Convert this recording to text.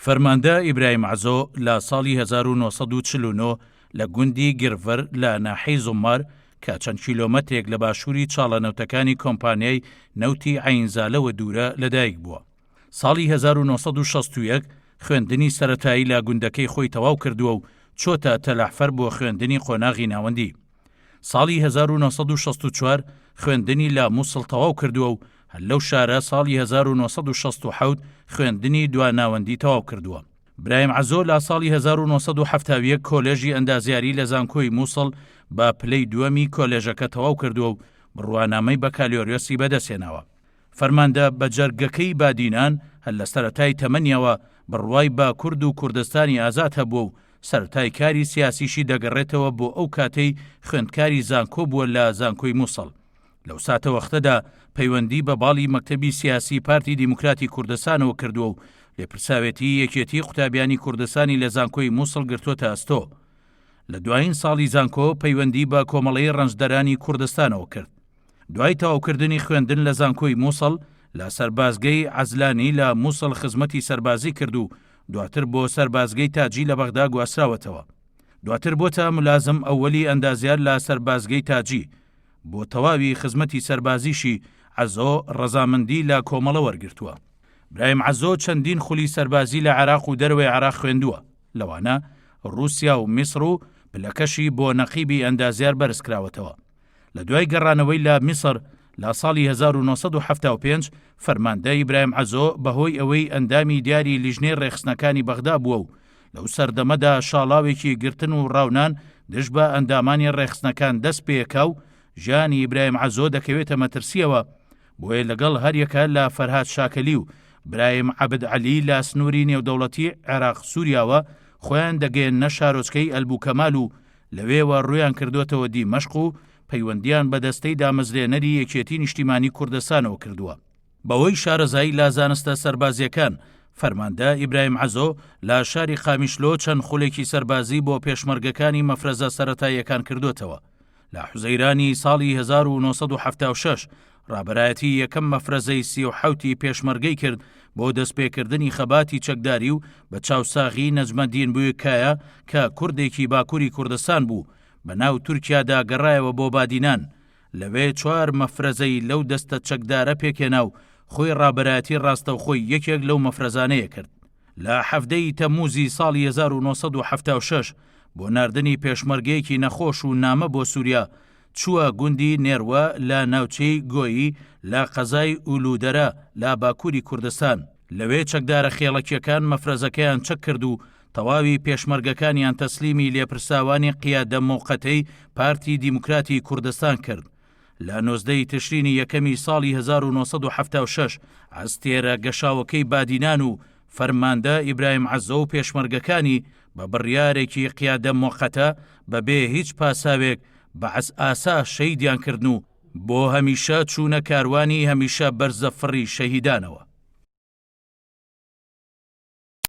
فەرماندە ئیبراهیم عەزۆ لە ساڵی 1949 لە گوندی گرڤەر لە ناحیەی زوممار کە چەند کیلۆمەترێک لە باشووری چاڵە نەوتەکانی کۆمپانیای نەوتی عەینزالەوە دوورە لەدایک بووە. ساڵی 1961 خوێندنی سەرەتایی لە گوندەکەی خۆی تەواو کردووە و چۆتە تەلەعفەر بۆ خوێندنی قۆناغی ناوەندی. ساڵی 1964 خوێندنی لە موسڵ تەواو کردووە و هەر لەو شارە ساڵی 1967 خوێندنی دوا ناوەندی تەواو کردووە. برایم عەزۆ لە ساڵی 1971 کۆلێژی ئەندازیاری لە زانکۆی موسڵ بە پلەی دووەمی کۆلێژەکە تەواو کردووە و بڕوانامەی بەکالۆریۆسی بەدەستهێناوە. فەرماندە بەجەرگەکەی بادینان هەر لە سەرەتای تەمەنیەوە بڕوای بە کورد و کوردستانی ئازاد هەبووە و سەرەتای کاری سیاسیشی دەگەڕێتەوە بۆ ئەو کاتەی خوێندکاری زانکۆ بووە لە زانکۆی موسڵ. لەو ساتەوەختەدا پەیوەندی بە باڵی مەکتەبی سیاسی پارتی دیموکراتی کوردستانەوە کردووە و لێپرساوێتی یەکێتی قوتابیانی کوردستانی لە زانکۆی موسڵ گرتووەتە ئەستۆ. لە دوایین ساڵی زانکۆ پەیوەندی بە کۆمەڵەی ڕەنجدەرانی کوردستانەوە کرد. دوای تەواوکردنی خوێندن لە زانکۆی موسڵ، لە سەربازگەی عەزلانی لە موسڵ خزمەتی سەربازی کرد و دواتر بۆ سەربازگەی تاجی لە بەغدا گواستراوەتەوە. دواتر بۆتە ملازم ئەوەلی ئەندازیار لە سەربازگەی تاجی. بۆ تەواوی خزمەتی سەربازیشی عەزۆ ڕەزامەندی لە کۆمەڵە وەرگرتووە. برایم عەزۆ چەندین خولی سەربازی لە عێراق و دەرەوەی عێراق خوێندووە، لەوانە ڕووسیا و میسڕ و پلەکەشی بۆ نەقیبی ئەندازیار بەرزکراوەتەوە. لە دوای گەڕانەوەی لە میسر لە ساڵی 1975 فەرماندە ئیبراهیم عەزۆ بەهۆی ئەوەی ئەندامی دیاری لیژنەی ڕێکخستنەکانی بەغدا بووە و لەو سەردەمەدا شاڵاوێکی گرتن و ڕاونان دژ بە ئەندامانی ڕێکخستنەکان دەست پێکا و ژیانی ئیبراهیم عەزۆ دەکەوێتە مەترسیەوە بۆیە لەگەڵ هەریەکە لە فەرهاد شاکەلی و برایم عەبد عەلی لە سنووری نێودەوڵەتی عێراق سووریاوە خۆیان دەگەیەننە شارۆچکەی ئەلبوکەمال و لەوێوە ڕوویان کردووەتەوە دیمەشق و پەیوەندییان بە دەستەی دامەزرێنەری یەکێتی نیشتیمانی کوردستانەوە کردووە. بەهۆی شارەزایی لە زانستە سەربازییەکان، فەرماندە ئیبراهیم عەزۆ لە شاری قامیشلۆ چەند خولێکی سەربازی بۆ پێشمەرگەکانی مەفرەزە سەرەتاییەکان کردووەتەوە. لە حوزەیرانی ساڵی 1976 ڕابەرایەتی یەکەم مەفرەزەی 37 ی پێشمەرگەی کرد بۆ دەستپێکردنی خەباتی چەکداری و بە چاوساغی نەجمەدین بویککایا کە کوردێکی باکوری کوردستان بوو بە ناو تورکیادا گەڕایەوە بۆ بادینان لەوێ چوار مەفرەزەی لەو دەستە چەکدارە پێکهێنا و خۆی ڕابەرایەتی ڕاستەوخۆی یەکێک لەو مەفرەزانەیە کرد. لە 17 ی تەمموزی ساڵی 1976 بۆ ناردنی پێشمەرگەیەکی نەخۆش و نامە بۆ سوریا چووە گوندی نێروە لە ناوچەی گۆیی لە قەزای ئولودەرە لە باکووری کوردستان، لەوێ چەکدارە خێڵەکییەکان مەفرەزەکەیان چەک کرد و تەواوی پێشمەرگەکانیان تەسلیمی لێپرساوانی قیادە موقەتەی پارتی دیموکراتی کوردستان کرد. لە 19 ی تشرینی یەکەمی ساڵی 1976 ئەستێرە گەشاوەکەی بادینان و فەرماندە ئیبراهیم عەزۆ و پێشمەرگەکانی بە بڕیارێکی قیادە موقەتە بە بێ هیچ پاساوێک بەعس ئاسا شەهیدیان کردن و بۆ هەمیشە چوونە کاروانی هەمیشە بەرزە فڕی شەهیدانەوە.